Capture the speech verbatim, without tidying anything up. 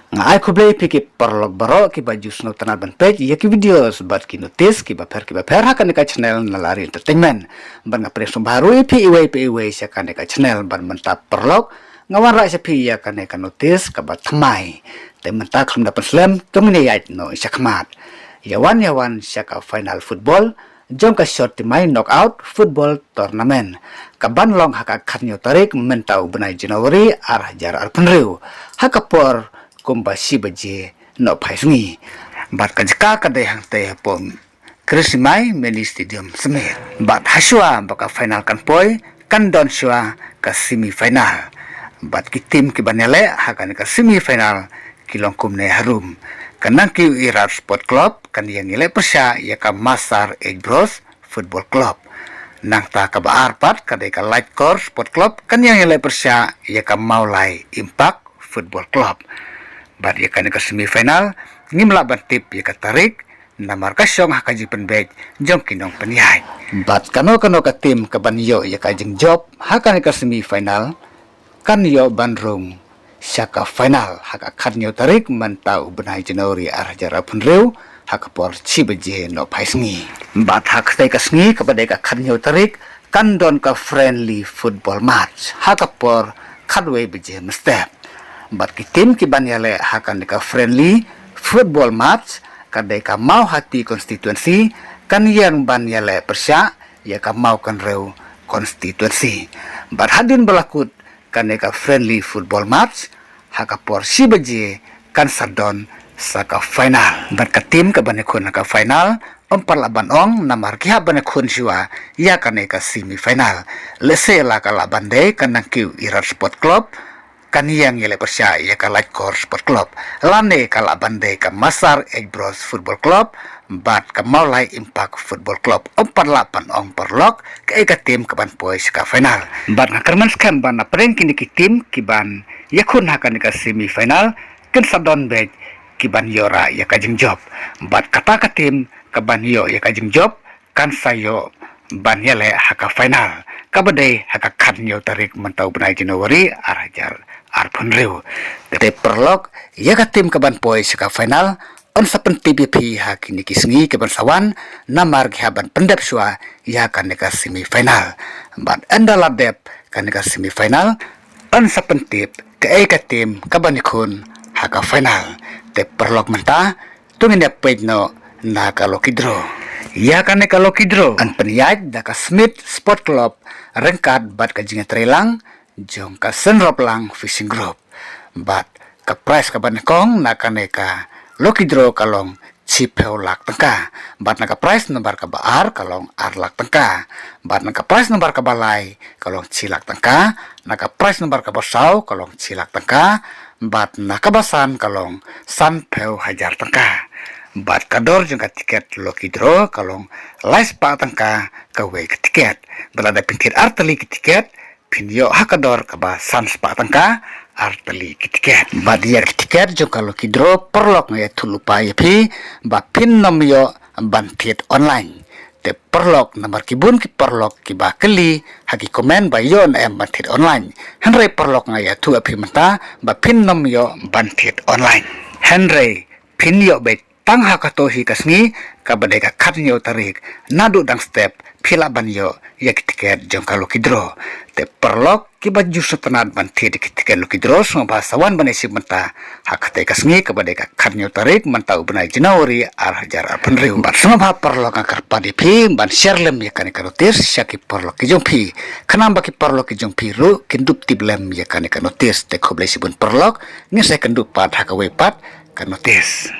Nga ai khublei phi ki paralok baroh kiba ju sngewtynnad ban peit ïa ki videos bad ki notice kiba pher kiba pher ha kane ka channel Nalari Entertainment. Bad nga pyrshang bha ruh ïa phi iwei pa iwei sha kane ka channel bad mynta paralok nga wanrah sha phi ïa kane ka notice kaba thymmai. Te mynta khlem da pynslem to ngin ïaid noh sha khmat. Ïa wan ïa wan sha ka final football jong ka Short Team Knockout Football Tournament kaban long ha ka khathynñiew tarik mynta u bnai January ar hajar arphew hynriew ha ka por kumba shi baje nohphai sngi. Bad ka jaka ka dei hangtei hapoh Krishnamai Mini Stadium Samet. Bad hashwa ba ka final kan poi kan don shwa ka semi final. Bad ki team kiban ïaleh ha kane ka semi final ki long kumne harum. Ka Nangkiew Irat Sport Club kan ïeng ïaleh pyrshah ïa ka Massar H Bros Football Club. Nangta kaba ar pat ka dei ka Laitkor Sport Club kan ïeng ïaleh pyrshah ïa ka Mawlai Impact Football Club. Bad ïa kane ka semi final ngim lah ban tip ïa ka tarik namar ka shong ha ka jingpynbeit jong ki nongpynïaid. Bad kano kano ka team kaban ïoh ïa ka jingjop ha kane ka semi final kan ïoh ban rung sha ka final ha ka khathynñiew tarik mynta u bnai January ar hajar arphew hynriew ha ka por shi baje nohphai sngi. Bad ha katei ka sngi kaba dei ka khathynñiew tarik kan don ka friendly football match ha ka por khatwei baje mynstep. Bad ki team kiban ïaleh ha kane ka friendly football match ka dei ka Mawhati constituency kan ïeng ban ïaleh pyrshah ïa ka Mawkynrew constituency. Bad hadien ba la kut kane ka friendly football match ha ka por shi baje kan sa don sa ka final. Bad ka team kaban ïakhun ha ka final ym pat lah ban ong namar ki hap ban ïakhun shwa ïa kane ka semi final. Lehse la ka lah ban dei ka Nangkiew Irat Sport Club kan ïeng ïaleh pyrshah ïa ka Laitkor Sport Club. Lane ka lah ban dei ka Massar H Bros Football Club bad ka Mawlai Impact Football Club. Ym pat lah ban ong paralok kaei ka team kaban poi sha ka final. Bad nga kyrmen skhem ba na pdeng kine ki team kiban ïakhun ha kane ka semi final kin sa don beit kiban ïoh rah ïa ka jingjop. Bad kata ka team kaban ïoh ïa ka jingjop kan sa ïoh ban ïaleh ha ka final kaba dei ha ka khathynñiew tarik mynta u bnai January ar hajar arphew hynriew. Te paralok ïa ka team kaban poi sha ka final yn sa pyntip ïa phi ha kine ki sngi kiban sa wan namar ki hap ban pyndep shwa ïa kane ka semi final. Bad ynda la dep kane ka semi final yn sa pyntip kaei ka team kaban ïakhun ha ka final. Te paralok mynta to ngin ïa peit noh na ka lucky draw. Ïa kane ka lucky draw yn pynïaid da ka Smit Sport Club ryngkat bad ka jingïatreilang jong ka Synroplang Fishing Group. Bad ka prize kaban ïakong na kane ka lucky draw ka long shiphew lak tyngka. Bad na ka prize number kaba ar ka long ar lak tyngka. Bad na ka prize number kaba lai ka long shi lak tyngka. Na ka prize number kaba saw ka long shi lak tyngka. Bad na kaba san ka long sanphew hajar tyngka. Bad ka dor jong ka tiket lucky draw ka long lai spah tyngka kawei ka tiket. Bad lada phin thied ar tylli ki tiket phin ïoh ha ka dor kaba san spah tyngka ar tylli ki tiket. Bad ïa ki tiket jong ka lucky draw paralok nga ïathuh lypa ïa phi ba phin nym ïoh ban thied online. Te paralok namar ki bun ki paralok kiba kylli ha ki comment ba ïoh ne em ban thied online. Hynrei paralok nga ïathuh ïa phi mynta ba phin nym ïoh ban thied online. Hynrei phin ïoh beit tang ha kato hi ka sngi kaba dei ka khathynñiew tarik. Naduh dang step phi lah ban ïoh ïa ki tiket jong ka lucky draw. Te paralok kiba ju sngewtynnad ban thied ïa ki tiket lucky draw sngewbha sa wan ban ïashim bynta ha katei ka sngi kaba dei ka khathynñiew tarik mynta u bnai January ar hajar arphew hynriew. Bad sngewbha paralok nga kyrpad ïa phi ban share lem ïa kane ka notice sha ki paralok ki jong phi. Khnang ba ki paralok ki jong phi ruh kin dup tip lem ïa kane ka notice. Te khublei shibun paralok, ngin sa ïakynduh pat ha kawei pat ka notice.